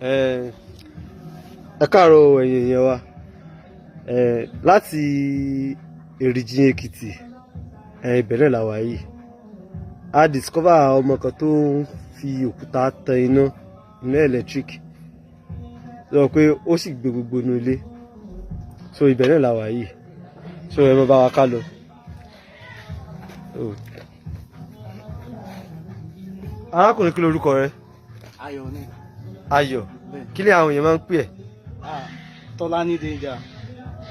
Ẹ káàárọ̀ ẹ̀yin èèyàn wa láti Èrìjìn Èkìtì, ibẹ̀ náà la wà yìí. A discover ọmọ kan tó ń fi òkúta tan iná, iná electric, sọ pé ó sì gbé gbogbo inú ilé. So ibẹ̀ náà la wà yìí, so ẹ máa bá wa ká lọ. Oh. Arákùnrin, kí lorúkọ rẹ? Ayọ̀ ni. Ayọ̀? Bẹ́ẹ̀. Kí ni àwọn èèyàn máa ń pè ẹ́? Ah, Tọ́lá ní danger.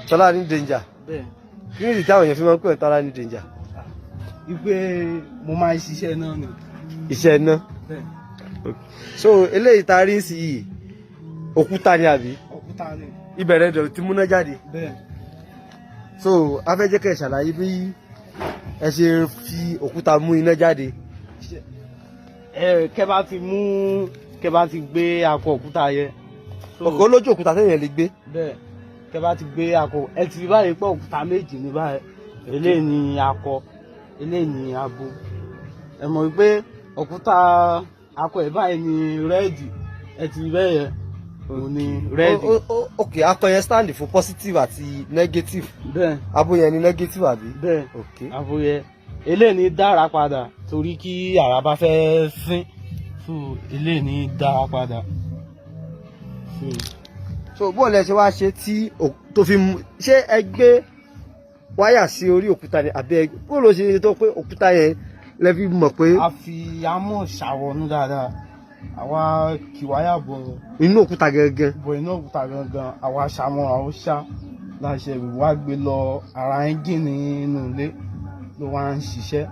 Tọ́lá ní danger? Bẹ́ẹ̀. Kí ni ìdí táwọn èèyàn fi máa ń pè ẹ́ Tọ́lá ní danger? Wípé mo máa ń ṣiṣẹ́ náà ni. Iṣẹ́ iná? Bẹ́ẹ̀. So eléyìí tá a rí sí yìí, òkúta ni àbí? Òkúta ni. Ìbẹ̀rẹ̀ dẹ̀ ti múná jáde? Bẹ́ẹ̀. So a fẹ́ jẹ́ kẹ́ ẹ ṣàlàyé bí ẹ ṣe fi òkúta mú iná jáde. Ẹ kẹ́ bá ti mú, kẹ́ bá ti gbé akọ òkúta yẹn. Ọkọ̀ olójú òkúta téèyàn lè gbé? Bẹ́ẹ̀, kẹ́ bá ti gbé akọ, ẹ ti rí báyìí pé òkúta méjì ní báyìí. Eléyìí ni akọ, eléyìí ni abo. Ẹ mọ̀ wípé òkúta akọ ẹ̀ báyìí ni red, ẹ ti rí bẹ́ẹ̀ yẹn, òun ni red. Ok, akọ yẹn stand fún positive àti negative? Bẹ́ẹ̀. Abo yẹn ni negative, àbí? Bẹ́ẹ̀. Ok. Àbúyẹ eléyìí ní dára padà, torí kí àrá bá fẹ́ sín, so eléyìí ní dára padà. So bó lẹ ṣe wá ṣe tí tó fi mú? Ṣé ẹ gbé wáyà sí orí òkúta ni, àbí ẹ bó ló ṣe tó pé òkúta yẹn lẹ fi mọ̀ pé? A fi amọ̀ ṣàwọnú dáadáa, àwa kì wáyà bọ̀ Inú òkúta gangan? Bọ̀ inú òkúta gangan. Àwa ṣàmọ̀, àwọn ṣá láṣẹ wá gbé lọ ara ẹ́ńgìnì inú ilé ló wá ń ṣiṣẹ́.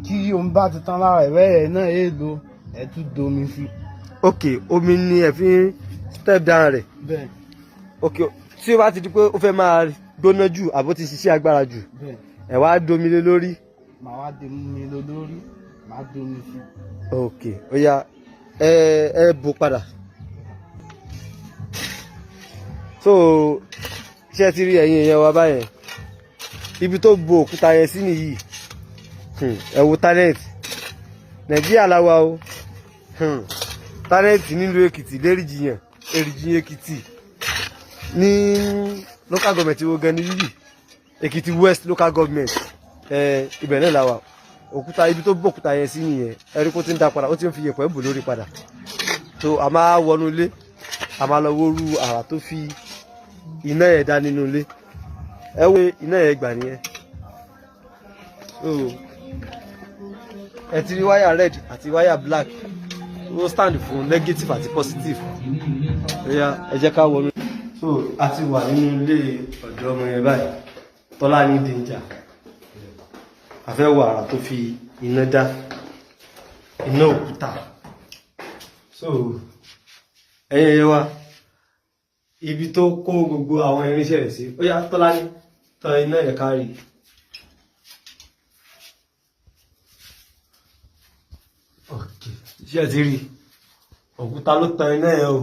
Kí omi bá ti tán lára ẹ̀ bẹ́ẹ̀ náà, èèlò ẹ̀ tún domi sí. Ok, omi ni ẹ fi ń step down rẹ̀? Bẹ́ẹ̀. Ok, tí ó bá ti di pé ó fẹ́ máa gbóná jù àbó ti ṣiṣẹ́ agbára jù, Bẹ́ẹ̀. ẹ wá domi lé lórí? Màá wá domi lé lórí, màá domi sí. Ok, ó yá, ẹ bò padà. So ṣé ẹ ti rí, ẹ̀yin èèyàn wa báyẹn, ibi tó bo òkúta yẹn sí nìyí. Ẹ wo talent. Nàìjíríà la wà o. Talent nílùú Èkìtì, lẹ́rìjìyàn, Èrìjìyàn Èkìtì, ní local government wo gan ni yìí? Èkìtì West Local Government. Ẹ ibẹ̀ náà la wà. Òkúta, ibi tó bó òkúta yẹn sí nìyẹn. Ẹ rí kó ti ń da padà, ó ti ń fi yẹ̀pẹ̀ bò lórí padà. So a máa wọnú ilé, a máa lọ wóoru àrà tó fi iná yẹn dá nínú ilé. Ẹ wo iná yẹn gbà nìyẹn. So ẹ ti rí wáyà red àti wáyà black, ó stand fún negative àti positive. Ó yá, ẹ jẹ́ ká wọnú. So a ti wà nínú ilé ọ̀dọ́ ọmọ yẹn báyìí, Tọ́lá ní danger. A fẹ́ wo àrà tó fi iná dá, iná òkúta. So ẹ̀yin ẹ̀yẹ wa, ibi tó kó gbogbo àwọn irinṣẹ́ rẹ̀ sí. Ó yá, Tọ́lá ní, tan iná yẹn ká rí. Ok, ṣé ẹ ti rí? Òkúta ló tan iná yẹn o.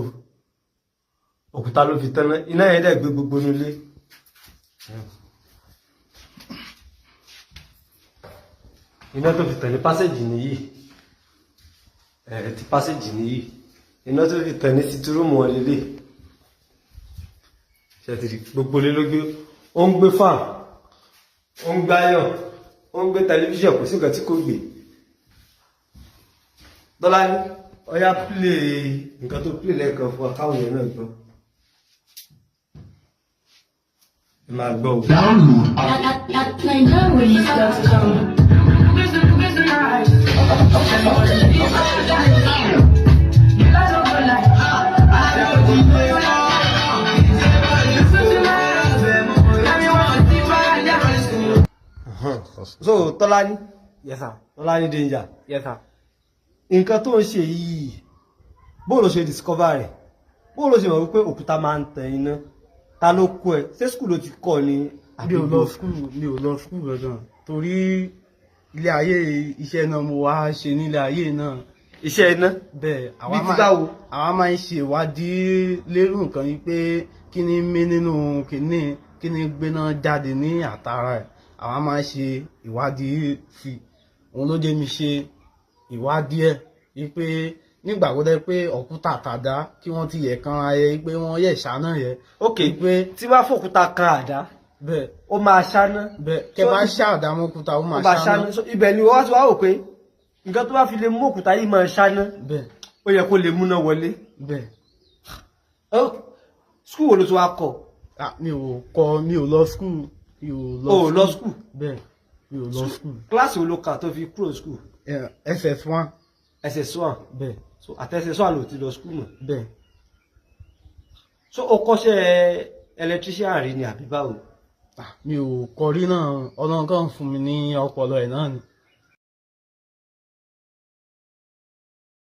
Òkúta ló fi tan iná yẹn, dẹ̀ gbé gbogbo inú ilé. Iná tó fi tàn ní passage nìyí. Ẹ ti passage nìyí. Iná tó fi tàn ní sitting room wọn lélẹ̀. Ṣé ti rí? Gbogbo ilé ló gbé. Ó ń gbé fan, ó ń gbáyàn, ó ń gbé tẹlifíṣàn, kò sí nǹkan tí kò gbé. Tọ́lá ní, ọyá, play nǹkan tó play lẹ́ẹ̀kan fún wa káwọn èèyàn náà gbọ́. Ẹ máa gbọ́ o. Download At NigeriaRelease.com. So Tọ́lá ní, Yes sir. Tọ́lá ní danger. Yes sir. Nǹkan tó ń ṣe yìí, bó ló ṣe discover rẹ̀? Bó ló ṣe mọ̀ wípé òkúta máa ń tan iná? Ta ló kọ́ ẹ? Ṣé school ló ti kọ́ ni? Mi ò lọ school, mi ò lọ school gangan, torí ilé ayé iṣẹ́ náà mo wá ṣe nílé ayé náà. Iṣẹ́ iná? Bẹ́ẹ̀. Bí ti báwo? Àwa máa ń ṣe ìwádìí lérò nǹkan yìí pé kí ni mí nínú kíní, kí ni gbéná jáde ní àtàrà ẹ̀. Àwa máa ń ṣe ìwádìí sí i. Òun ló jẹ́ mi ṣe ìwádìí ẹ̀ wípé Nígbà tó dẹ́ pé òkúta tàdá kí wọ́n ti yẹ kan ayẹ pé wọ́n yẹ̀ ṣáná yẹ. Ok. Pé Tí wàá fòkúta kan àdá, bẹ́ẹ̀. ó máa ṣáná. Bẹ́ẹ̀, kẹ bá ṣá àdá mọ́ òkúta, ó Ó máa máa ṣáná. ṣáná. So ibẹ̀ ni wọ́n ti wá wò pé nǹkan tó bá fi lè mú òkúta yìí máa ṣáná, Bẹ́ẹ̀. ó yẹ kó lè múná wọlé. Bẹ́ẹ̀. School wo ló ti wá kọ́? Ah, mi ò kọ, mi ò lọ school, mi ò lọ. O ò lọ school? Bẹ́ẹ̀, mi ò lọ school. Kíláàsì wo ló kà tó fi kúrò school? SS1. SS1? Bẹ́ẹ̀. So àti SS1 ló ti lọ school mọ́? Bẹ́ẹ̀. So o kọ́ṣẹ́ electrician rí ni àbí báwo? Ah, mi ò kọrí náà, Ọlọ́run kàn fún mi ní ọpọlọ ẹ̀ náà ni.